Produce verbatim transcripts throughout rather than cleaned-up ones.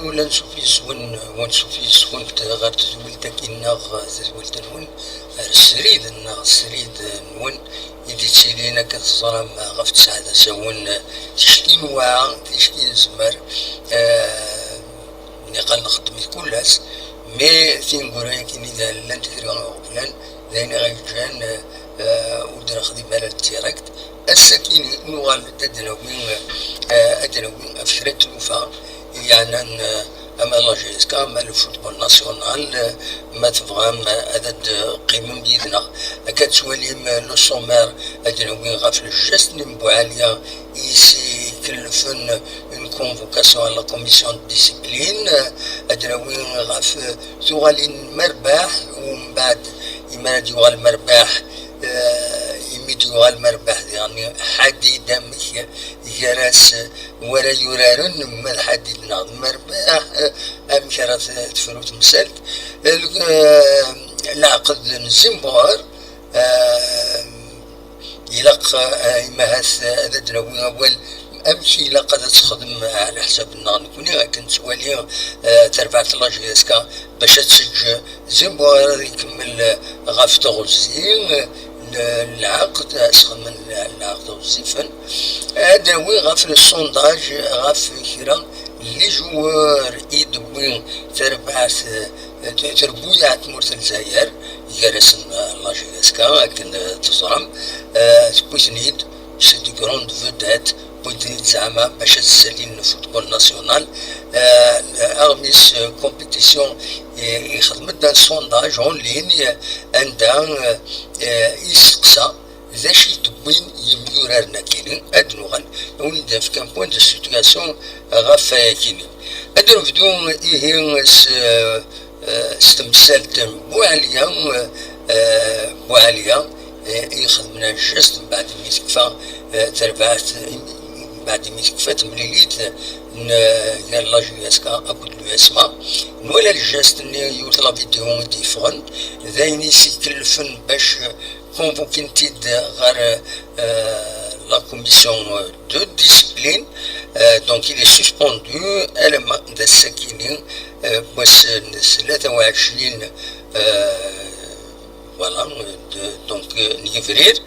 Ula ansuf yes-wen, u ansuf yes-went ɣer tedwilt-agi-nneɣ, tadwilt-nwen, ar srid-nneɣ, srid-nwen, i d-ittilin akka teẓram ɣef tesɛa d asawen, ticki n waɛa, ticki n zzmer, eh, niqal nxeddem-it kul ass, mais tineggura-agi-nni d llant kra iɣeblan, d ayen i ɣ-yeǧǧan, eh, ur d-nexdim ara direct. Ass-agi-nni nuɣal-d ad d-nawi, eh, ad d-nawi ɣef kra n tlufa yeɛnan, eh, ama la J S K, ama le football national, eh, ma tebɣam, eh, ad d-teqqimem yid-neɣ. Akka ad twalim, eh, le sommaire, ad d-nawi ɣef le geste n Buɛaliya i s-ikelfen une convocation à la commission de discipline, eh, ad d-nawi ɣef, eh, tuɣalin n Merbaḥ, u mbeɛd imi ara d-yuɣal Merbaḥ, eh, imi d-yuɣal Merbaḥ diɣen ḥadid amek gar-as wara yuraren, ma d ḥadid neɣ d Merbaḥ, eh, amek ara t-, tefru temsalt. Eh, le-, eh, leɛqed n Zimbor, eh, ilaq, eh, imahat, eh, ad d-nawi awal amek ilaq ad texdem, eh, ɛla ḥsab-nneɣ nekni, akken nettwali, eh, tarbaɛt n la J S K bac ad teǧǧ Zimbor ad ikemmel, eh, ɣef teɣzi, eh, n lɛaqed, ad sxedmen lɛaqed ɣezzifen. Ad d-nawi ɣef le sondage, ɣef kra n les joueurs i d-tewwi tarbaɛt, eh, trebbuyaɛt n tmurt n Lezzayer, gar-asen, eh, la J S K, akken, eh, teẓram, eh, tewwi-ten-id, c'est de grandes vedettes, wwin-ten-id zeɛma bac ad ssalin le football national. Eh, aɣmis, eh, compétition, eh, ixdem-d un sondage en ligne, anda, eh, eh, isteqsa d acu i d-wwin yimyuraren-agi-nni. Ad nuɣal, ad wen-d-nefk un point de situation ɣef wayagi-nni. Ad nebdu ihi s, eh, s temsalt n Buɛaliya, eh, Buɛaliya, eh, ixedmen un geste mbeɛd mi tekfa, eh, terbaɛt, mbeɛd mi tekfa temlilit n, eh, gar la J S K akked l'U S M A. Nwala le geste-nni, yiwet la vidéo i d-yeffɣen, d ayen i s-ikellfen bac convoquin-t-id ɣer, euh, la commission de discipline. Euh, donc il est suspendu alamma d ass-agi-nni, euh, wass n tlata u ɛecrin, euh, voilà, de, donc, euh, n yebrir,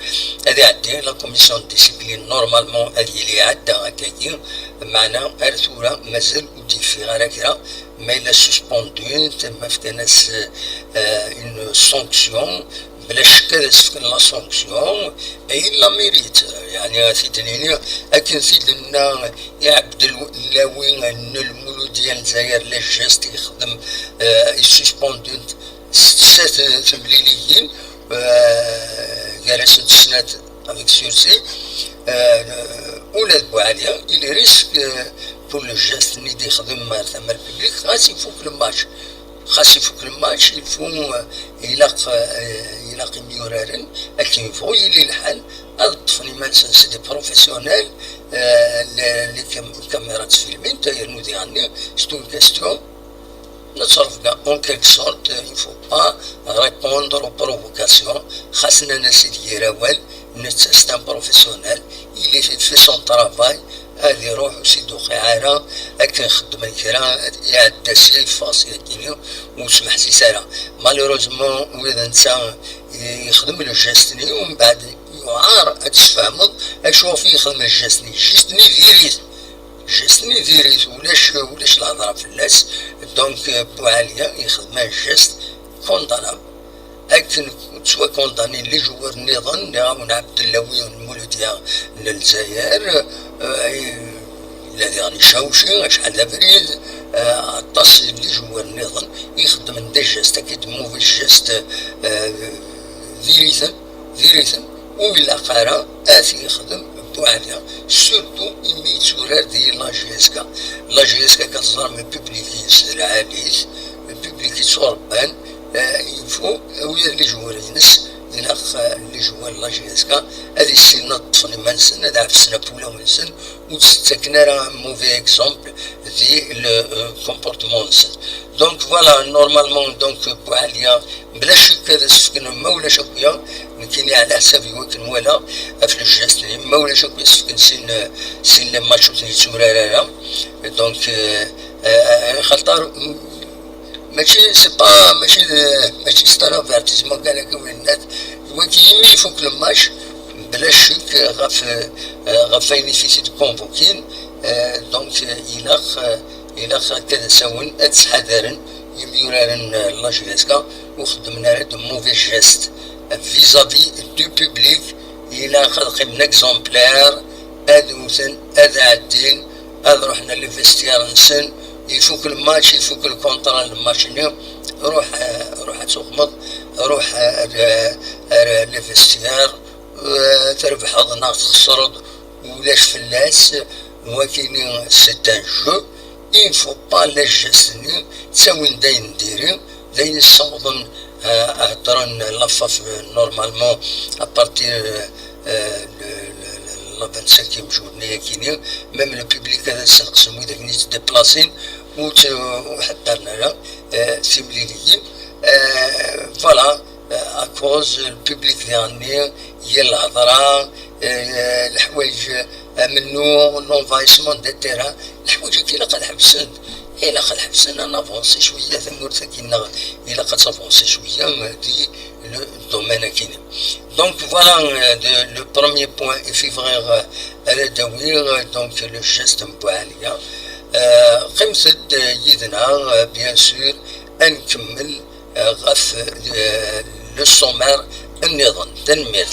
ad iɛeddi la commission de discipline, normalement ad yili iɛedda akkagi, meɛna ar tura mazal ur d-yeffiɣ ara kra, ma yella suspendu, ma fkan-as, euh, une sanction, bla ccek ad as-fken la sanction, et il la mérite. Yeɛni, ad t-id-nini, akken t-id-nenna i Ɛebdelwawi n Lmuludya n Lezzayer, le geste i yexdem, euh, i suspendu s-, s-, temliliyin, euh, gar-asent snat avec sursis, euh, ula d Buɛaliya, il risque, euh, pour le geste-nni d-ixdem ar tama n le public, xas ifuk le match. Xas ifuk le match, il faut, euh, ilaq, euh, ilaq imyuraren, akken yebɣu yili lḥal, ad ṭṭfen iman-nsen, c'est des professionnels, euh, les, les cam-, caméras ttfilmint, yernu diɣenni, c'est une question. Nettrebga, en quelque sorte, il ne faut pas répondre aux provocations. Xas nnan-as i d-yerr awal, netta c'est un professionnel, il est fait son travail, ad iruḥ ur s-id-uqiɛ ara, akken xeddmen kra, iɛedda sya, yeffeɣ syagini, ur smeḥsis ara. Malheureusement, ula d netta yexdem le geste-nni, u mbeɛd yuɛar ad tesfehmeḍ acu ɣef i yexdem le geste-nni. Geste-nni diri-t. Geste-nni diri-t, ulac, ulac lehḍra fell-as. Donc, euh, Buɛaliya yexdem un geste condamnable. Akken ttwakondanin les joueurs nniḍen, nniɣ-awen Ɛebdelwawi n Lmuludya n Lezzayer, euh, yella diɣen icawci, acḥal d abrid, euh, aṭas n les joueurs nniḍen ixeddmen des gestes, akked mauvais gestes, euh, diri-ten, diri-ten, ur ilaq ara ad t-yexdem Buɛaliya, surtout imi yetturar di la J S K. La J S K, akka teẓram, le public-ines d lɛali-t, le public yetturebban, euh, il faut, ula d les joueurs-ines, ilaq, euh, les joueurs n la J S K ad issinen ad ṭṭfen iman-nsen, ad ɛefsen ɣef wulawen-nsen, ur d-ttaken ara un mauvais exemple di le, euh, comportement-nsen. Donc voilà, normalement, donc, Buɛaliya, bla ccek ad as-fken, ma ulac akya, nekkini ɛla ḥsab-iw akken walaɣ ɣef le geste-nni, ma ulac akya ad as-fken sin, sin les matchs ur ten-yetturar ara. Donc, euh, Euh, xaṭer, mm, mačči, c'est pas, mačči d, mačči c'est un avertissement kan akka winnat. Wagi imi ifuk le match, bla ccek ɣef, euh, ɣef wayen i t-id-convoquin, euh, donc, euh, ilaq, euh, ilaq akka d asawen ad ttḥadaren yimyuraren, euh, n la J S K, ur xeddmen ara de mauvais gestes vis-à-vis du public. Ilaq ad qqimen exemplaires, ad wten, ad ɛeddin, ad ruḥen ɣer les vestiaires-nsen. Ifuk le match, ifuk le contrat n le match-nni, ruḥ, eh, ruḥ ad tuɣmeḍ, ruḥ, eh, ar, ar les vestiaires, eh, trebḥeḍ neɣ txesreḍ, ulac fell-as. Wakini, c'est un jeu. Il ne faut pas les gestes-nni ttawin-d ayen n diri, d ayen yessawḍen, eh, ad heddren la F A F, eh, normalement à partir, eh, eh, le, le, le, la vingt-cinquième journée-agi-nni, même le public ad as-tneqsem wid akken yettdéplacin, ur tt-, ur heddren ara, eh, timliliyin. Eh, voilà, eh, à cause le public diɣenni, yal lhedra, eh, leḥwayeǧ amennuɣ, l'envahissement des terrains, leḥwayeǧ-agi ilaq ad ḥebsen. Ilaq ad ḥebsen, ad navansi cwiya tamurt-agi-nneɣ, ilaq ad tavansi cwiya, eh, di le domaine-agi-nni. Donc voilà, euh, de, le premier point i fi bɣiɣ, euh, ad d-awiɣ, euh, donc le geste n Buɛaliya. Euh, qqimet-d, euh, yid-neɣ, euh, bien sûr, ad nkemmel, euh, ɣef, euh, le sommaire nniḍen. Tanemmirt.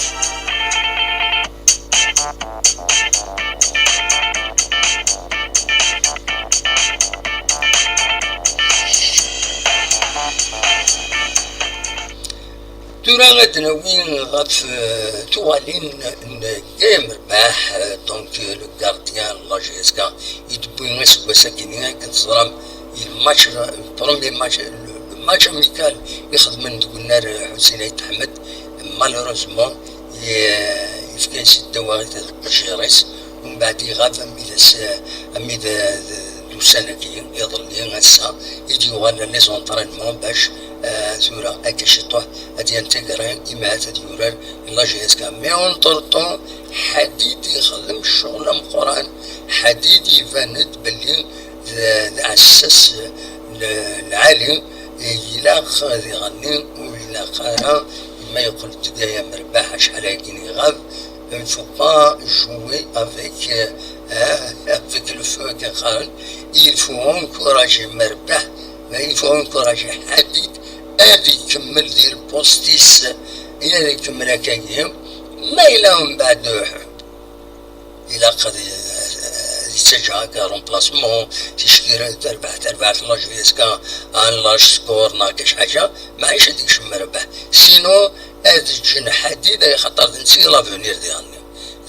Tura ad d-nawi ɣef, eh, tuɣalin n Gayem Rbaḥ, eh, donc, eh, le gardien n la J S K, i d-wwi aseggas-agi-nni, akken teẓram, le match, le premier match, le, le match amical i xedmen deg unnar, eh, Ḥusin Ayt Ḥmed, malheureusement, ye-, yefka-yas-id tawaɣit ad tqejjir-is, umbeɛd iɣab armi d ass, armi d, d, d ussan-agi, iḍelli, ass-a, i d-yuɣal les entraînements bac, eh, tura akka ciṭuḥ ad yintégrer, imahat ad yurar la J S K. Mais entre-temps, Ḥadid ixdem ccɣel ameqqran. Ḥadid iban-d belli d, d aɛessas l-, lɛali, ilaq ad iɣenni, ur ilaq ara, ma yeqqel-d Gayem Rbaḥ acḥal-agi iɣab, il faut pas jouer avec, euh, hein, avec le feu, akken qqaren. Il faut encourager Merbeḥ, il faut encourager Ḥadid ad ikemmel di lpost-is, ad ikemmel akkagi. Ma yella mbeɛd ilaq ad, ad yettaǧǧa akka remplacement, ticki terbeḥ, terbeḥ la J S K, un large score neɣ akka ḥaǧa, maɛic ad ikcem Merbeḥ. Sinon, ad ǧǧen Ḥadid, ay xaṭer d netta i l'avenir diɣenni.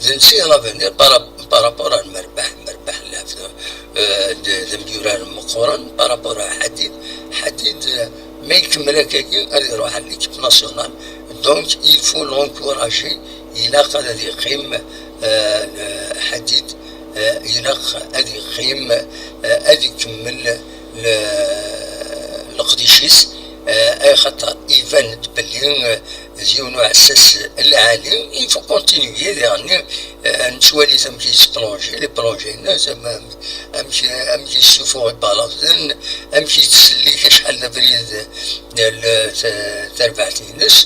D netta i l'avenir par, par rapport à Merbeḥ. Merbeḥ lɛeb d, euh, d, d amyurar meqqren par rapport à Ḥadid. Ḥadid, euh, ma ikemmel akkagi, ad iruḥ à l'équipe nationale. Donc, il faut l'encourager. Ilaq ad, ad yeqqim, euh, Ḥadid, euh, ilaq ad yeqqim, euh, ad ikemmel le-, leqdic-is, euh, ay xaṭer iban-d belli, euh, d yiwen uɛessas lɛali. Il faut continuer diɣenni, euh, nettwali amek yettplonji, les plonjés-nnes, am-, am-, amek, amek yessufuɣ ibalaten, amek yettsellik acḥal d abrid, euh, le-, t-, tarbaɛt-ines.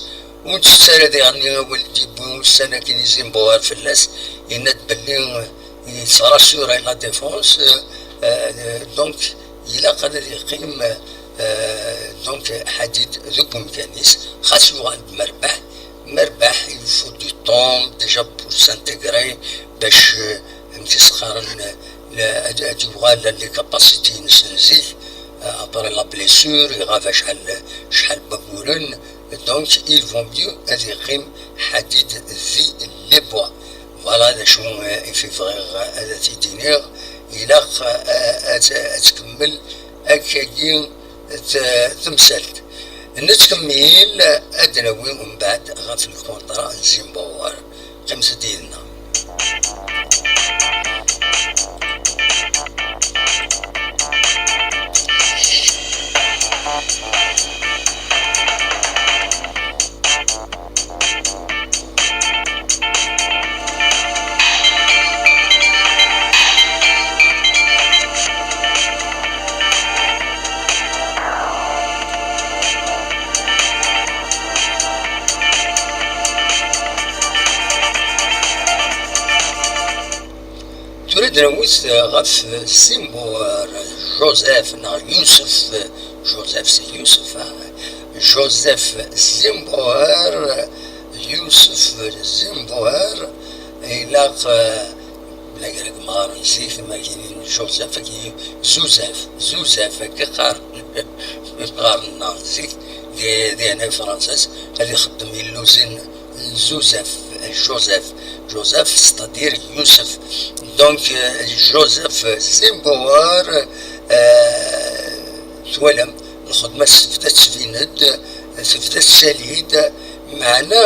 Ur nettett ara diɣenni awal d-yewwi ussan akken i Zimbo ar fell-as, yenna-d belli, euh, yettṛassuray la défense, euh, euh, donc ilaq ad yeqqim, euh, donc Ḥadid deg umkan-is, xas yuɣal-d Merbeḥ. Merbeḥ, il faut du temps déjà pour s'intégrer, bac, euh, amek i s-qqaren, euh, ad, ad yuɣal les capacités-ines n zik, euh, après la blessure, iɣab acḥal, acḥal n wayyuren. Donc, il vaut mieux ad yeqqim Ḥadid di les bois. Voilà d acu, euh, i fi bɣiɣ, euh, ad t-id-iniɣ. Ilaq, euh, ad, ad tkemmel akkagi t-, temsalt. Nettkemmil ad d-nawi umbeɛd ɣef lkunṭra n Zimbabwe. Qqimet-d yid-neɣ. Rawit ɣef Zimbuwer, Joseph neɣ Yusef, Joseph c'est Yusef, ah. Joseph Zimbuwer, Yusef Zimbuwer, ilaq, eh, la grek mɣaren zik, ma kinin Joseph, aki Zuzef, Zuzef, akka qqaren, qqaren-nneɣ zik, di, di hna i Fransa, ad ixeddem illuzi n Zuzef, Joseph, Joseph, c'est-à-dire Yusef. Donc, euh, Joseph Zimbuwer, euh, twalam, lxedma-s tebda tettbin-d, tebda tettali-d, meɛna,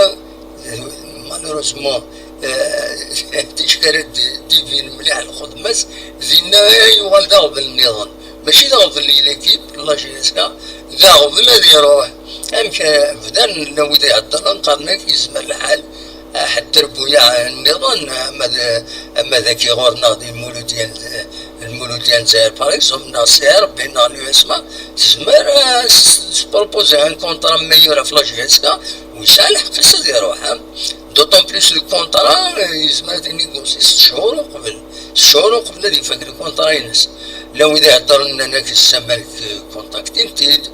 euh, malheureusement, euh, ticki ara d-, d-ibin mliḥ lxedma-s, dinna yuɣal d aɣbel nniḍen. Mačči d aɣbel i l'équipe, la J S K, d aɣbel ad iruḥ. Amek, eh, bdan llan wid iheddren, qqaren-ak yezmer lḥal, eh, ḥedd trebbuyaɛ nniḍen, ama d, ama d aki ɣur-neɣ di Lmuludya n, Lmuludya n Lezzayer, par exemple, neɣ C R B, neɣ l'U S M A, tezmer, eh, s-, s-, proposer un contrat meilleur ɣef la J S K, u yesɛa lḥeqq-is ad iruḥ, eh. D'autant plus le contrat, eh, yezmer ad t-négocier s cchur uqbel. S cchur uqbel ad ifak le contrat-ines. Llan wid iheddren nnan-ak zzman-ik, eh, contactin-t-id.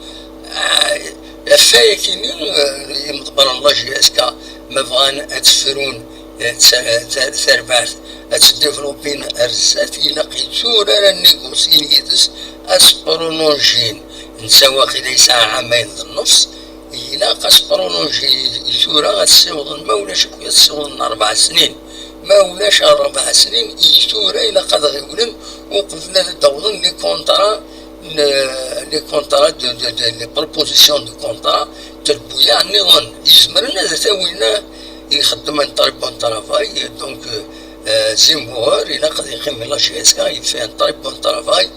Ah, ɣef wayagi-nni, eh, imeḍbaren n la J S K ma bɣan ad tt-frun, eh, ta-, ta-, tarbaɛt, ad tt-développin ar zdat, ilaq i tura ara négocien yid-s, ad s-prolongin. Netta waqila yesɛa ɛamayen d nnefs, ilaq ad s-prolongin i tura ad ssiwḍen, ma ulac akk ad ssiwḍen rebɛa snin. Ma ulac rebɛa snin, i tura ilaq ad ɣiwlen uqbel ad d-awḍen les contrats, n, les contrats de, de, de, les propositions de contrat, trebbuyaɛ nniḍen. Izemren ad t-awin, ixeddem un très bon travail, donc, euh, Zimbuwer, ilaq ad yeqqim la J S K, il fait un très bon travail,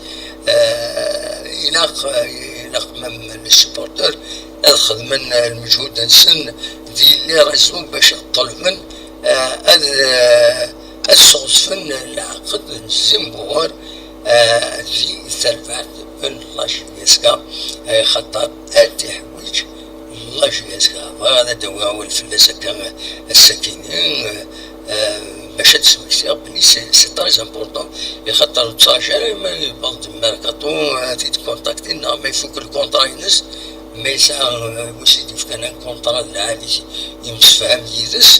euh, ilaq, ilaq même les supporters ad xedmen lmeǧhud-nsen di les réseaux bac ad ṭelben, euh, ad, euh, ad sɣezfen leɛqed n Zimbuwer, euh, di terbaɛt n la J S K, euh, xaṭer ad t-iḥwiǧ la J S K. Bɣiɣ ad d-awiɣ awal fell-as akka, ass-akini, euh, euh, bac ad d-smektiɣ belli c'est, c'est très important, i xaṭer ur ttṛaǧu ara ma yewweḍ-d merkaṭu, euh, ad t-id-kontaktin neɣ ma ifuk lkunṭra-ines, ma yesɛa, euh, wis i d-yefkan un contrat d lɛali, yemsefham yid-s,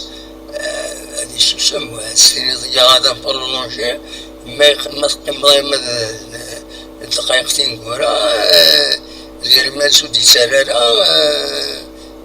euh, ad isusem, ad s-tiniḍ ya ad prolongé, ma yeq-, ma teqqimeḍ arma d, d, d dqayeq tineggura, euh, d irmel s ur d-yettarra ara, euh,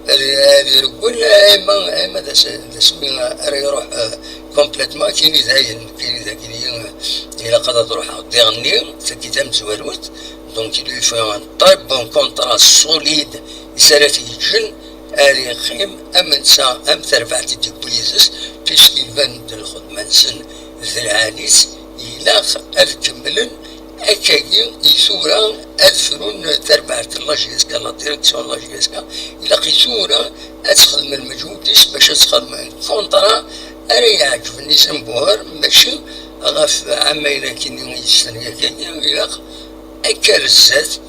ad, ad irewwel, ayma, ayma d as-, d asmi ara iruḥ, euh, complètement, kini dayen, kini dayen, euh, ilaq ad, ad ruḥeɣ diɣenni, tagi tamezwarut, donc il lui faut un très bon contrat solide, i s ara t-yeǧǧen, ad yeqqim am netta, am terbaɛt i d-yewwi yid-s, puisque iban-d lxedma-nsen d lɛali-s, ilaq ad kemmlen akkagi i tura ad frun tarbaɛt n la J S K, la direction n la J S K, ilaq i tura ad texdem lmeǧhud-is bac ad texdem lkunṭra ara iɛeǧben i Zimbuwer, mačči ɣef ɛamayen akkin i yessen yakagi, ilaq akka ar zdat,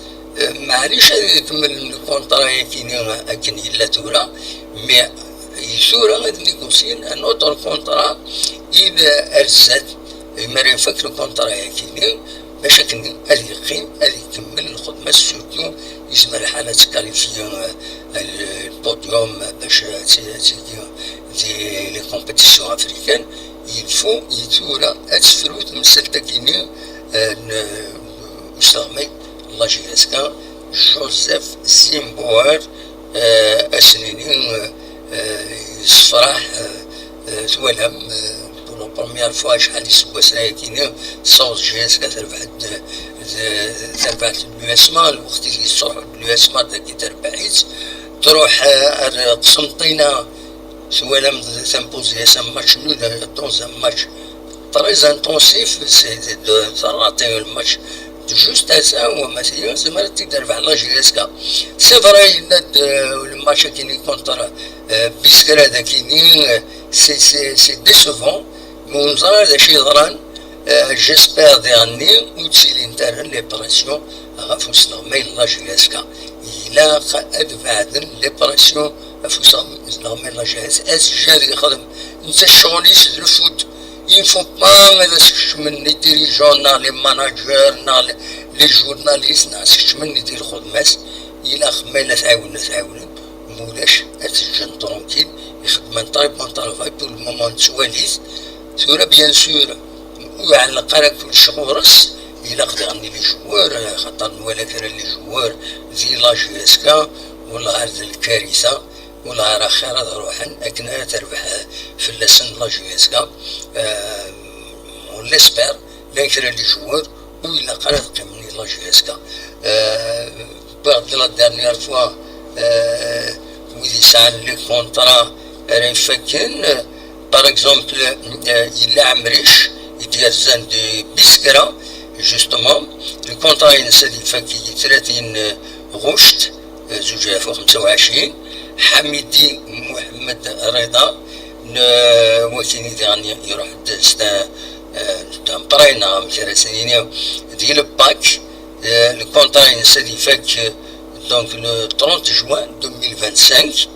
eh, maɛlic ad ikemmel lkunṭra-yakini akken yella tura, mais tura ad négocien un autre contrat i d ar zdat, mi ara ifak lkunṭra-yakini, bac akken ad yeqqim, ad ikemmel lxedma-s, surtout yezmer lḥal ad tkalifyi, eh, le podium bac ad t-, ad tigi di les compétitions africaines, il faut i tura ad tefru temsalt-akini, eh, n usleɣmay n la J S K, Joseph Zimbuwer, eh, ad s-nini, eh, yessefraḥ, eh, eh, twalam, eh, pour la première fois acḥal iseggasen ayakini, tessaweḍ J S K terbeḥ-d, eh, tarbaɛt n l'U S M A, lweqt i tettruḥ l'U S M A dagi terbeḥ-itt, truḥ, eh, ar Qsenṭina, twalam, temposer-as un match nul, dans un match très intensif, c'est de, de rater le match de justesse, hein, u ma tili, tezmer ad t-id-terbeḥ la J S K. C'est vrai, yenna-d, euh, le match akini contre, euh, Biskra dakini, euh, c'est, c'est, c'est décevant, mais ur neẓri d acu yeḍran, euh, j'espère diɣenni ur ttilint ara les pressions ɣef usleɣmay n la J S K. Ilaq ad beɛden les pressions ɣef usleɣmay n la J S K. Ad t-ǧǧen ad yexdem. Netta ccɣel-is d le foot. Il faut pas ad as-kecmen les dirigeants neɣ les managers neɣ les journalistes neɣ as-kecmen di lxedma-s. Ilaq ma yella tɛiwen ad tɛiwnem, ma ulac ad t-ǧǧen tranquille, ixeddem un très bon travail pour le moment, nettwali-t. Tura bien sûr ur iɛelleq ara kullec ɣur-s. Ilaq daɣen i les joueurs, xaṭer nwala kra n les joueurs di la J S K, wellah ar d lkarisa. Wellah ar axir ad ruḥen akken ara terbeḥ fell-asen la J S K. Euh, on l'espère, llan kra n les joueurs ur ilaq ara ad qqimen di la J S K. Euh, wwiɣ-d la dernière fois, euh, wid yesɛan les contrats ara ifakken, par exemple, euh, yella Amric i d-yerzan di Biskra, justement, le contrat-ines ad ifak i tlatin ɣuct, zuǧ alaf u xemsa u ɛecrin. Ḥamidi Muḥemmed Rida, n-, wakini diɣen iruḥ-d s ta-, eh, s temprayna, amek ara s-nini, di le pack, eh, le contrat-ines ad ifak, eh, donc le trente juin deux mille vingt-cinq.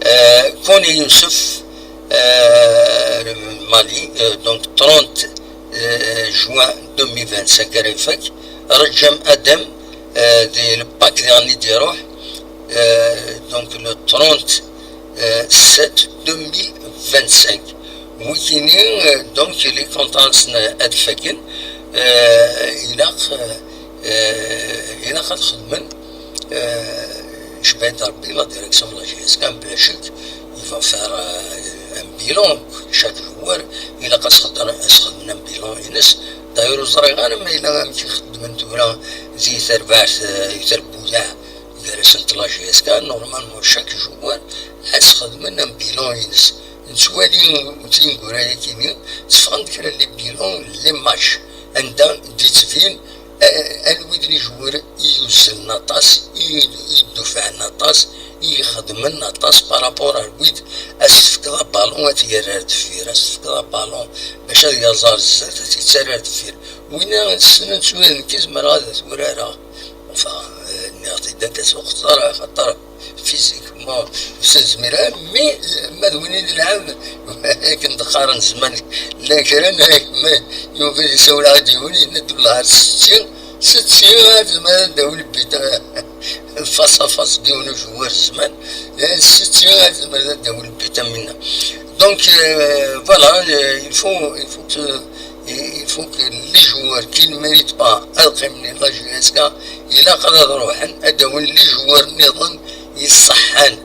Eh, Kone Youssef, eh, le Mali, eh, donc trente, eh, juin deux mille vingt-cinq ara ifak. Rejjam Adem, euh, di le pack diɣen i d-iruḥ, euh, donc le trente sept deux mille vingt-cinq. Wikini, euh, donc les contrats-nsen ad faken, euh, ilaq, euh, ilaq ad xedmen, euh, jbayd Rebbi la direction de la J S K, bla ccek, il va faire, euh, un bilan, chaque joueur, ilaq ad s-xedmen, ad s-xedmen un bilan-ines. D'ailleurs, ur ẓriɣ ara ma yella amek i xeddmen tura di terbaɛt, eh, i terbuyaɛ gar-asent la J S K. Normalement, chaque joueur ad s-xedmen un bilan-ines. Nettwali tineggura-yagi-nni, tteffɣen-d kra n les bilans, les matchs, anda d-yettbin, eh, anwi d les joueurs i yuzzlen aṭas, i, i ddufɛen aṭas, i ixedmen aṭas par rapport ar wid as-tefkeḍ abalun ad t-yerr ar deffir, as-tefkeḍ abalun bac ad yaẓ ar zdat, ad t-yettarra ar deffir. Winna ssnen s wid nekk i zemreɣ ad t-urareɣ. Enfin, euh, nniɣ-t-id akka s uxeṣṣar, axaṭer physiquement ur s-nezmir ara, mais, euh, ma d win i nelɛeb, akken d-qqaren zzman, llan kra n, ma Yuba yessawel-aɣ-d yiwen, yenna-d, "Wellah, ar setti, setti, ad tezmer ad d-tawi lbita." Face à face d yiwen ujewwir zzman, eh, setti ad tezmer ad d-tawi lbita minna. Donc, euh, voilà, euh, il faut, il faut que, il faut que les joueurs qui ne méritent pas ad qqimen la J S K, ilaq ad ruḥen, ad d-awin les joueurs nniḍen yeṣṣeḥḥan.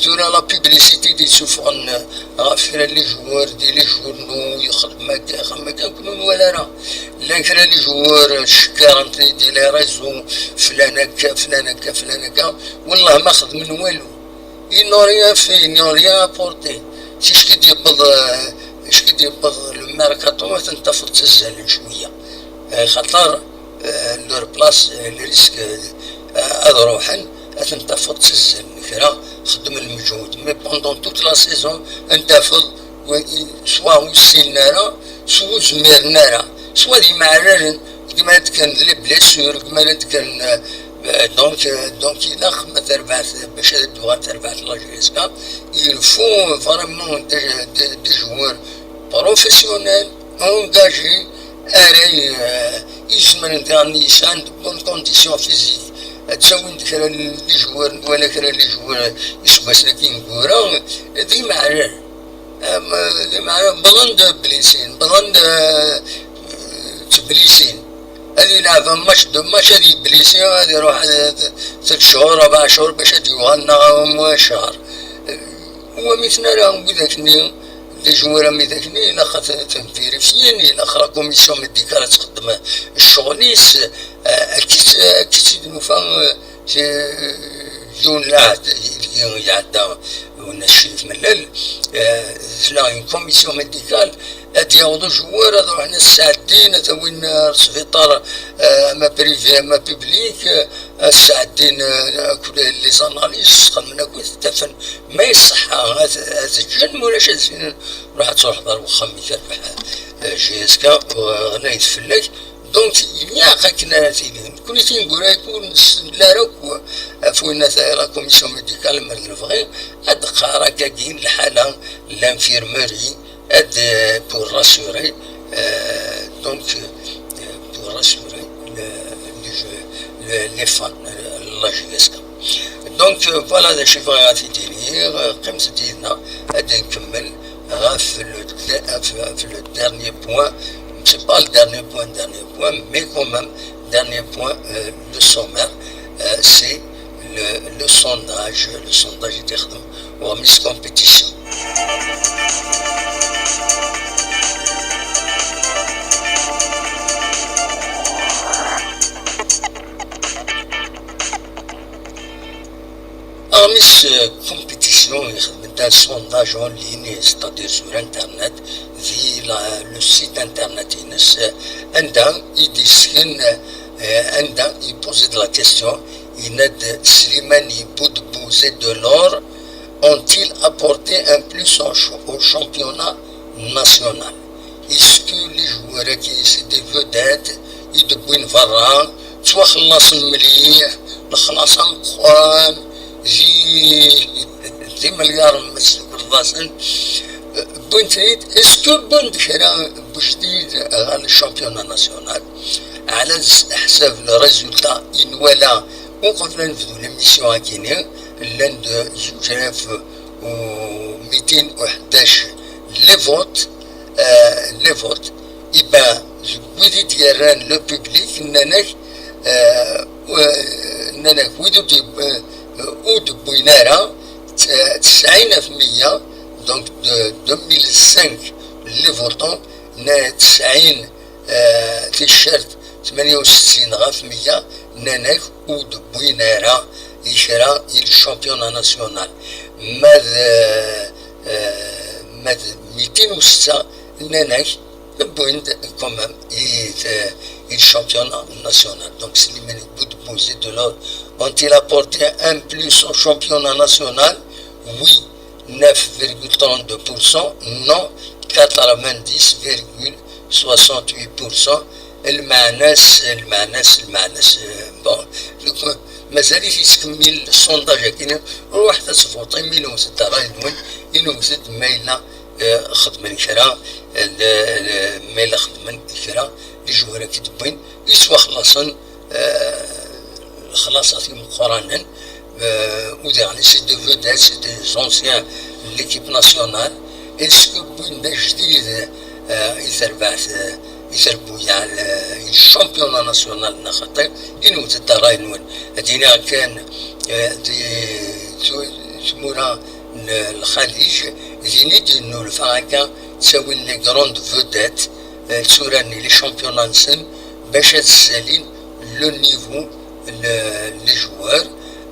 Tura la publicité i d-yessufɣen ɣef kra n les joueurs di les journaux, yexdem akka, yexdem akka, ur nwala ara. Llan kra n les joueurs cekkaren-ten di les réseaux, flan akka, flan akka, flan akka. Wellah ma xedmen walu. Ils n'ont rien fait, ils n'ont rien apporté. Si ccek i d-yewweḍ, eh, ccek i d-yewweḍ le mercato, ad ten-tafeḍ ttazzalen cwiya. Eh, xaṭer, eh, leur place, eh, le risque, eh, ad ruḥen, ad ten-tafeḍ ttazzalen kra, xeddmen lmeǧhud. Mais pendant toute la saison, ad ten-tafeḍ, wa-, soit ur ssinen ara, soit ur zmiren ara, soit d imeɛraren, gma ad d-kkren d les blessures, gma ad d-kkren, eh, donc, eh, donc, ilaq ma terbaɛt, bac ad d-tuɣal terbaɛt la J S K, il faut vraiment des, des, des joueurs professionnels, engagés, ara, eh, izemren daɣen yesɛan de bonnes conditions physiques, ad ttawin-d kra n les joueurs, wala kra n les joueurs iseggasen-agi ineggura, d imeɛrar. Am, d imeɛrar, wwḍen-d blisin, wwḍen-d, eh, ttblisin. Ad yelɛeb un match, deux matchs, ad yeblisi, ad iruḥ, eh, tlata cchur, rbeɛ cchur bac ad yuɣal, neɣ am ccher. Eh, ur am-iten ara widak-nni, les joueurs am widak-nni, ilaq ad t-, ad ten-vérifien, ilaq la commission médicale ad txeddem ccɣel-is, eh, akka i tt-, akka i tt-id-nufa, eh, s-, yiwen lɛahd ideg iɛedda Wennas Crif Mellal, eh, tella une commission médicale, ad d-yaweḍ ujewwir, ad ruḥen ad sɛeddin, ad t-awin ar sbiṭar, eh, ama privé, ama public, eh, ad sɛeddin, eh, akk les analyses, xedmen akk, tafen ma iṣeḥḥa, ad, ad t-ǧǧen, ma ulac ad s-inin, ruḥ ad truḥeḍ ar wexxam-ik, rbeḥ, eh, J S K, eh, ɣlayet fell-ak. Donc, ilaq akken ara tili. Nekkni tineggura-agi ur nesnel ara akk ɣef winna la commission médicale, mer d lebɣi, ad d-qqar akkagi lḥala n l'infirmerie, Ad, euh, pour rassurer, euh, donc, euh, pour rassurer le, le, le, les fans, euh, la J S K. Donc, euh, voilà, je vais arrêter de lire, euh, comme c'est dit, non, ad nkemmel ɣef le, ɣef, ɣef le dernier point, c'est pas le dernier point, dernier point, mais quand même, dernier point, euh, le sommaire, euh, c'est le, le sondage, le sondage était ou Miss Competition. Amis, euh, compétition, il y a un sondage en ligne, c'est-à-dire sur Internet, via la, le site Internet, anda i d-yessken, euh, anda i pose la question, yenna-d Slimani, Boudbouz et Delors ont-ils apporté un plus au, ch- au championnat national? Est-ce que les joueurs qui c'est des vedettes i d-wwin berra ttwaxellaṣen mliḥ, lexlaṣ ameqqran, zi d imelyaṛen ma tesdukleḍ-asen, wwin-ten-id, est-ce que wwin-d kra n wejdid ɣer le championnat national? Ɛla leḥsab le résultat i nwala uqbel ad nebdu l'émission akini, llan-d zuǧ alaf u mitin u ḥdac les votes, euh, les votes, iban deg wid i d-yerran le public, nnan-ak, euh, euh, nnan-ak wid ur d-, euh, ur d-wwin ara, t-, tesɛin ɣef meyya, donc de deux mille cinq les votants, nnan tesɛin, euh, ticcert tmanya u settin ɣef meyya, nnan-ak ur d-wwin ara i kra i le championnat national. Ma d, euh, euh, ma d mitin u setta, nnan-ak wwin-d quand même i, euh, i le championnat national. Donc, Slimani, Boudbouz et Delors ont-ils apporté un plus au championnat national? Oui, neuf virgule trente-deux pour cent, non, quatre-vingt-dix virgule soixante-huit pour cent. Lmeɛna-s, lmeɛna-s, lmeɛna-s, euh, bon, donc, euh, mazal-it yettkemmil sondage-agi, ruḥet ad tvuṭim, inewwet-d ṛṛay-nwen, inewwet-d ma yella, euh, xedmen kra, euh, le, le, ma yella xedmen kra, les joueurs-agi d-wwin, yettwaxlaṣen, euh, lexlaṣat imeqqranen, euh, u diɣen c'est des vedettes, c'est des anciens de l'équipe nationale. Est-ce que wwin-d ajdid, euh, i terbaɛt, euh, i trebbuyaɛ, euh, i championnat national n axaṭer, inewwet-d ṛṛay-nwen. Ad iniɣ kan, euh, di tu-, tmura n Lxaliǧ, din i d-yennulfa akka, ttawin les grandes vedettes, euh, tturaren les championnats-nsen, bac ad ssalin le niveau, le, les joueurs,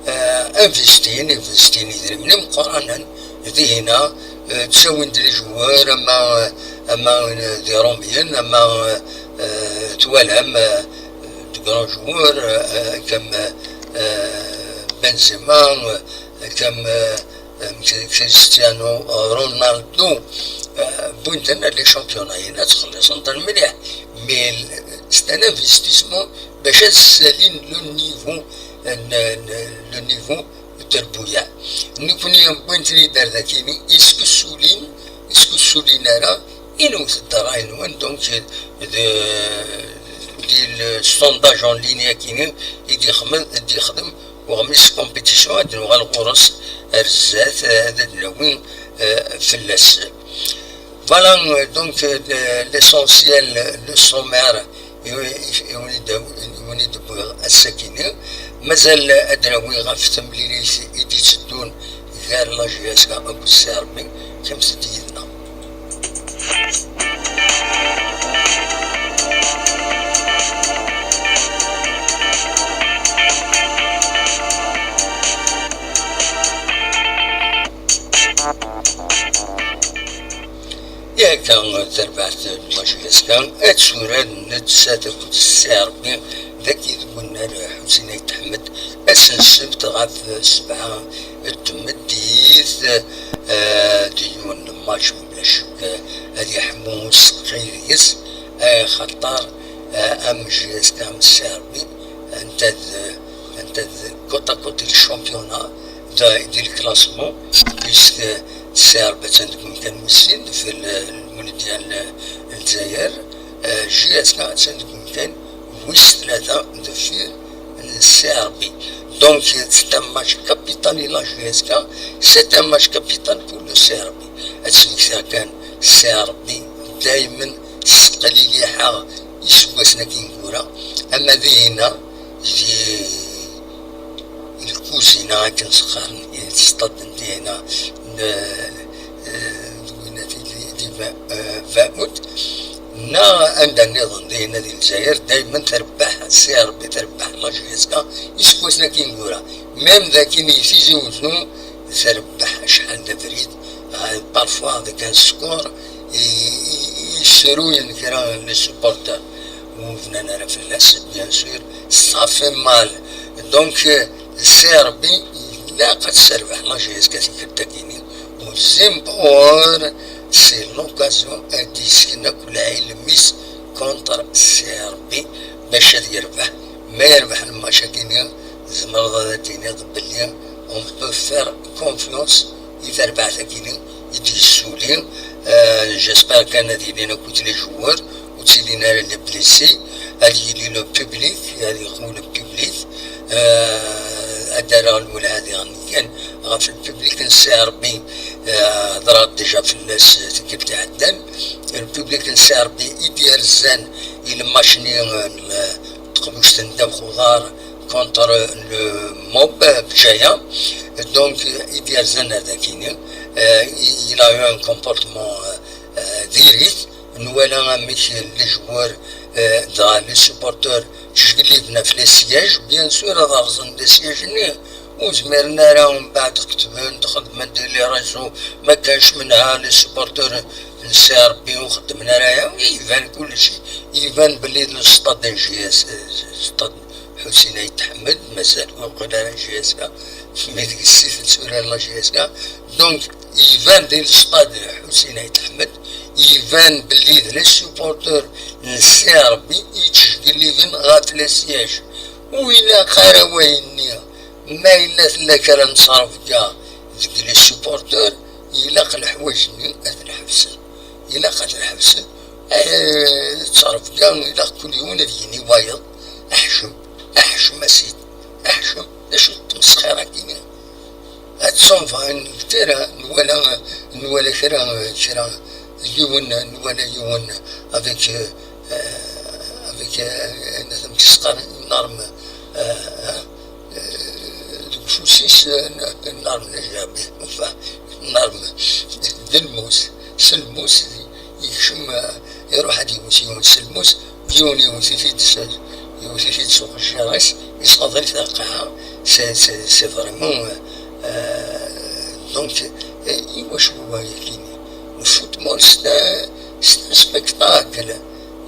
euh, investin, investin idrimen imeqqranen dihina, euh, ttawin-d les joueurs, ama, ama, euh, d Irumyen, ama, euh, euh, twalam, euh, de grands joueurs, euh, comme, euh, Benzema, euh, comme, euh, euh, Cristiano Ronaldo, euh, wwin-ten ar les championnats-ina, ttxelliṣen-ten mliḥ. Mais c'est un investissement bac ad ssalin le niveau, euh, le, le, le niveau n trebbuyaɛ. Nekkni wwin-ten-id ar dakini, est-ce que ssulin, est-ce que ssulin ara, inewwet-d ṛṛay-nwen, donc, de, di le sondage en ligne akini i d-ixdem, i d-ixdem Uɣmis Competition, ad nuɣal ɣur-s ar zdat, eh, ad d-nawi, eh, fell-as. Voilà, euh, donc, euh, le, l'essentiel, le sommaire, i, i, i wen-id-, i wen-id-wwiɣ ass-agi-nni. Mazal ad d-nawi ɣef temlilit i d-itteddun gar la J S K akked C R B, qqimet-d yid-neɣ. Yak, tarbaɛt n la J S K ad turar nettat akked C R B dagi deg unnar Ḥusin Ayt Ḥmed, ass n ssebt ɣef sebɛa n tmeddit, eh, d yiwen n match mebla ccek, eh, ad yeḥmu useqqi deg-s, eh, axaṭer, eh, am J S K am C R B, anta d, anta d côte à côté le championnat, di, di le classement, puisque C R B attan deg umkan wis sin, في ال-, Deg Lezzayer, euh, J S K attan deg umkan wis tlata deffir n C R B. Donc, c'est un match capital i la J S K, c'est un match capital pour le C R B. Ad smektiɣ kan, C R B daymen s teqliliḥa iseggasen-agi ineggura, ama d ihina di lkuzina akken s-qqaren, i stad n dihina n, eh, d winna di, di Va-, eh, Vaud, neɣ anda nniḍen dihina di Lezzayer, daymen terbeḥ C R B, terbeḥ la J S K iseggasen-agi ineggura. Même dagi i Tizi Wezzu, terbeḥ acḥal d abrid, ah, parfois avec un score i, i, i yessruyen kra n les supporters. Ur bnan ara fell-as, bien sûr, ça fait mal. Donc, euh, C R B ilaq ad terbeḥ la J S K tikkelt-agi-nni. U Zimbabwe, c'est l'occasion ad d-yesken akk lɛilem-is contre C R B bac ad yerbeḥ. Ma yerbeḥ lmatch-agi-nni, tzemreḍ ad d-tiniḍ belli on peut faire confiance i terbaɛt-agi-nni i d-yessuli. Euh, j'espère kan ad ilin akkit les joueurs, ur ttilin ara les blessés, ad yili le public, ad yeqwu le public. Euh, ad d-rreɣ lwelha diɣen kan ɣef le public n C R B, euh, hedreɣ déjà fell-as tikkelt iɛeddan. Le public n C R B i d-yerzan i lmatch-nni, euh, n teqbuct n ddabex uḍar contre le Mob Bjaya. Donc, i d-yerzan ar dagi-nni, euh, il a eu un comportement, euh, euh, diri-t. Nwala amek les joueurs, euh, dɣa les supporters ttjeggilen ɣef les sièges. Bien sûr, ad rẓen les sièges-nni. Ur zmiren ara, umbeɛd ketben-d, xedmen-d les réseaux, ma kanx menha les supporters n C R B ur xeddmen ara aya. Iban kullec, iban belli le stade n J S, stade Ḥusin Ayt Ḥmed, mazal ur yeqqel ara J S K, mi deg sit tura la J S K. Donc, iban di le stade Ḥusin Ayt Ḥmed, iban belli d les supporters n C R B i yettjeggilen ɣef les sièges. Ur ilaq ara wayenni, ma yella tella kra n ttrebga deg les supporters, ilaq leḥwayeǧ-nni ad ten-ḥebsen. Ilaq ad ten-ḥebsen. Eh, ttrebga, ilaq kul yiwen ad yini wayeḍ. Aḥcem, aḥcem a sidi, aḥcem. D acu n tmesxira-agi-nni? Ad ttṣunfeɣ Inglaterra, nwala, nwala kra, kra, yiwen, nwala yiwen avec, euh, avec, euh, ayen amek i s-qqaren, une arme, euh, euh, deg ufus-is, euh, une arme légère, enfin, une arme d lmus, s lmus yekcem, euh, iruḥ ad yewwet yiwen s lmus, yiwen yewwet-it-id s, yewwet-it-id s uqejjir-is, yesseɣḍel-it ɣer lqaɛa. C'est, c'est, c'est vraiment, euh, euh, donc, euh, iwacu wayagi-nni? Le football, c'est un, c'est un spectacle.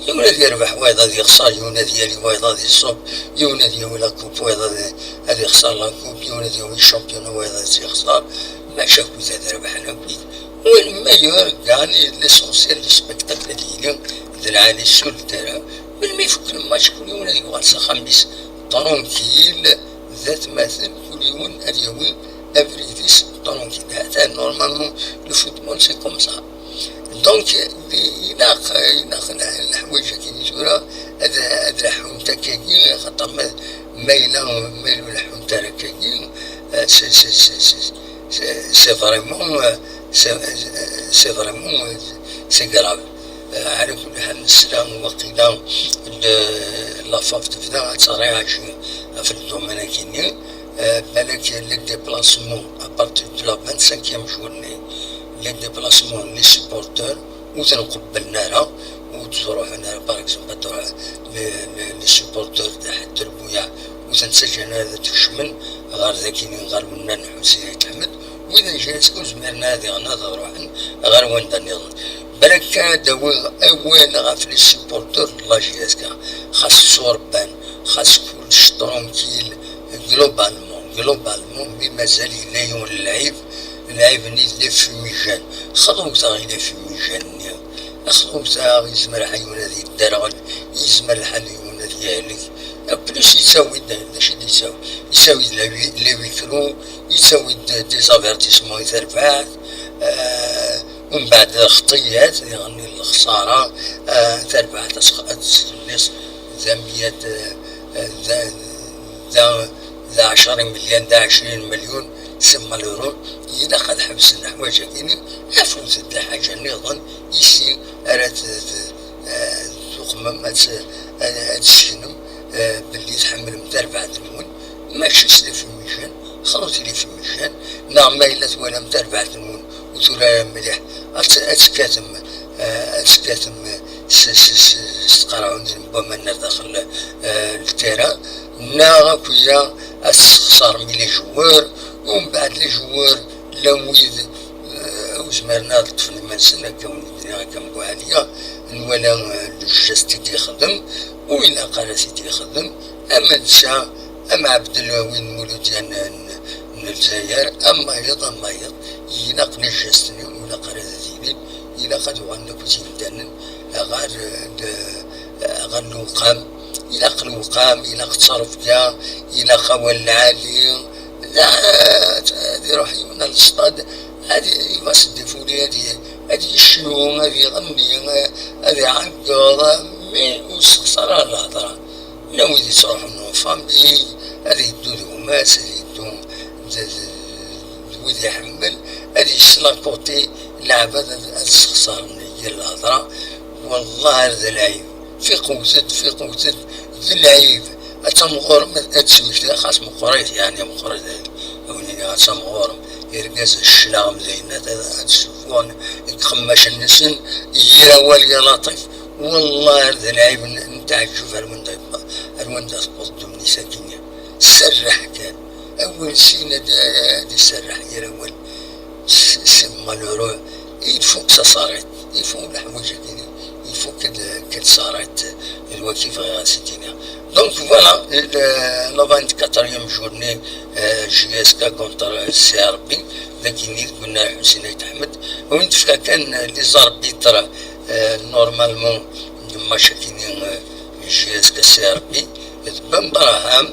Yiwen ad yerbeḥ, wayeḍ ad yexṣer, yiwen ad yali, wayeḍ ad iṣub, yiwen ad yawi la coupe, wayeḍ ad, ad yexṣer la coupe, yiwen ad yawi championnat, wayeḍ ad tt-yexṣer. Maca akkit ad rebḥen akkit. Win meilleur gagne, l'essentiel le spectacle ad yili d lɛali sur le terrain. Melmi ifukken match, kul yiwen ad yuɣal s axxam-is tranquille, d atmaten, kul yiwen ad yawi abrid-is tranquille. Atan, normalement, le football, c'est comme ça. Donc, di-, ilaq, ilaq leḥwayeǧ-agi-nni tura ad, ad leḥḥunt akkagi, axaṭer ma, ma yella, ma yella ur leḥḥunt ara akkagi, euh, c'est, c'est, c'est, c'est, c'est, c'est vraiment, euh, c'est, c'est vraiment, euh, c'est grave. Euh, ɛla kulli ḥal, nesla waqila d-, la FAF tebda ad tréagi ɣef le domaine-agi-nni. Euh, balak les déplacements à partir de la vingt-cinquième journée, les déplacements n les supporters ur ten-qebblen ara, ur d-ttruḥun ara, par exemple, ad truḥ les, les, les supporters de Ḥedd Lbuyaɛ, ur ten-ttaǧǧan ara ad kecmen ɣer dagi-nni, ɣer wennar n Ḥusin Ayt Ḥmed. Wid n J S K ur zmiren ara diɣen ad ruḥen ɣer wanda nniḍen. Balak kan ad d-awiɣ awal ɣef les supporters n la J S K, xas tturebban, xas kullec tranquille, globalement, globalement, mi mazal yella yiwen n lɛib, lɛib-nni d les fumigènes. Xḍut-aɣ i les fumigènes-nni. Xḍut-aɣ, yezmer lḥal yiwen ad yedderɣel, yezmer lḥal yiwen ad yehlek. Plus yettawi-d, d acu i d-yettawi? Yettawi-d les huis, les huis clos, yettawi-d des avertissements i terbaɛt. Euh, Umbeɛd lxeṭiyat, diɣen lexṣara, eh, tarbaɛt ad tx-, ad txelliṣ d amyat, eh, eh, d, d, d ɛecra imelyun, d ɛecrin melyun, c'est malheureux. Ilaq ad ḥebsen leḥwayeǧ-agi-nni, afut-d lḥaǧa nniḍen, ici ara t-, t-, eh, tuqmem, ad t-, ad, ad tesseknem, eh, belli tḥemmlem tarbaɛt-nwen, mačči s lefmijan, xḍut lefmijan, neɣ ma yella twalam tarbaɛt-nwen ur tura ara mliḥ, ad tt-, ad tekkatem, eh, ad tekkatem s, s, s, s tqerɛunin n waman ar daxel, eh, n ltira, neɣ akk-ya ad tesxeṣrem i les joueurs, umbeɛd les joueurs llan wid, eh, ur zmiren ad ṭṭfen iman-nsen, akka wen-d-nniɣ, akka mbuɛaliya, nwala, eh, le geste i d-yexdem, ur ilaq ara ad t-id-yexdem, ama netta, ama Ɛebdelwawi n Muludya n, n, n Lezzayer, ama yiḍ, ama yiḍ, ilaq les gestes-nni, ur ilaq ara ad ilin, ilaq ad uɣalen akk d imdanen ɣer, eh, d-, ɣer lewqam, ilaq lewqam, ilaq ttrebga, ilaq awal lɛali, la, ad iruḥ yiwen ar lestad, ad i-, il va se défouler, ad i-, ad yecnu, ad iɣenni, ad iɛeggeḍ, mais ur sexṣar ara lehḍra. Llan wid yettruḥun en famille, ad yeddu d gma-s, ad yeddu d, d, d wid iḥemmel, ad yesla côté leɛbad ad, ad sexṣaren yir lehḍra. Wallah ar d lɛib. Fiqewt-d, fiqewt-d, d lɛib. Ad tamɣurem, ad, ad tesmekti, xas meqqrit, yeɛni meqqrit, a wen-iniɣ ad tamɣurem. Irgazen cclaɣem d ayen, ad, ad, ad ssufuɣen deg iqemmacen-nsen, yir awal ya Laṭif. Wallah ar d lɛib n, n teɛǧub ar wanda, ar wanda tewweḍ ddunit-agi-nni. Serreḥ kan. Awal sin ad, ad iserreḥ yir awal. C'est, c'est malheureux. Il faut que ça s'arrête. Il faut leḥwayeǧ-agi, il faut que, que ça s'arrête. D wagi bɣiɣ ad s-d-iniɣ. Donc voilà, le, la vingt-quatrième journée, euh, J S K contre C R B, d akken i d-yenna Ḥusin Ayt Ḥmed. Win tefka kan les arbitres, euh, normalement, le match-agi, euh, J S K C R B, d Ben Braham,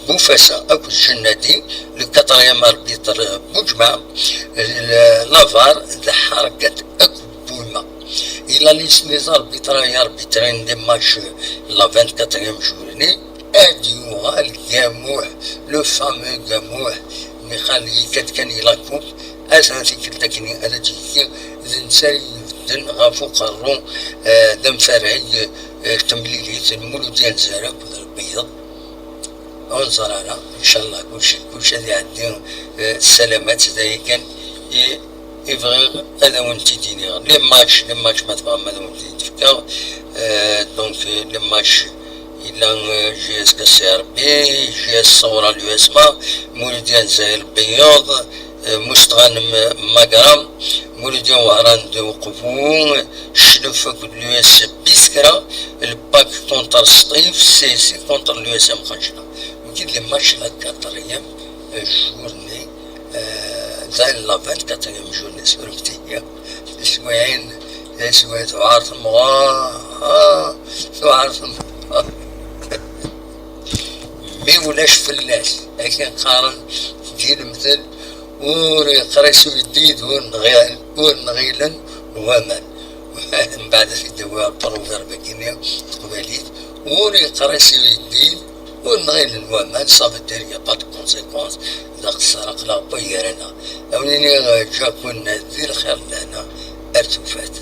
Bufasa akked Jennadi, le quatrième arbitre, Boudjma, le, la var d Ḥerkat akked Bouyma. Il a laissé les arbitres à arbitrer des matchs la vingt-quatrième journée. Ad yuɣal Gamuḥ, le fameux Gamuḥ, mi qal yekkat kan i la coupe, atan tikkelt akkenni ad d-yekki, d netta i ibedden ɣef uqerru, eh, d amfarag, eh, temlilit n Muludya n Zara akked Lbeyyeḍ. Ur neẓri ara, ncallah kulci, kulci ad iɛeddi, eh, s ssalamat, d aya kan i, i bɣiɣ ad awen-t-id-iniɣ. Les matchs, les matchs ma tebɣam ad awen-t-id-fkeɣ. Eh, donc, eh, les matchs, yella, eh, J S K C R B, J S Saoura l'U S M A, Muludya n Zara Lbeyyeḍ, eh, Mustɣanem Magra, Muludya Wehran d Uqbu, Cclef akked l'U S Biskra, le Pack contre Sṭif, C C contre l'U S M Xancla. Wigi d les matchs la quatrième, eh, journée, eh, d la vingt-quatrième journée sur le Tiswiɛin, tiswiɛin tuɛer temɣer, ah, tuɛer temɣer. Mi ulac fell-as, akken qqaren di lemtel, ur yeqris uyeddid, ur nɣi-, ur nɣilen waman. Mbeɛd ad t-id-awi proverbe-agi-nni teqbaylit, ur yeqris uyeddid, ur nɣilen waman, ça veut dire y a pas de conséquence, d aqeṣṣer aql-aɣ wway gar-aneɣ. A wen-iniɣ, eh, ǧakun di lxir n lehna ar tufat.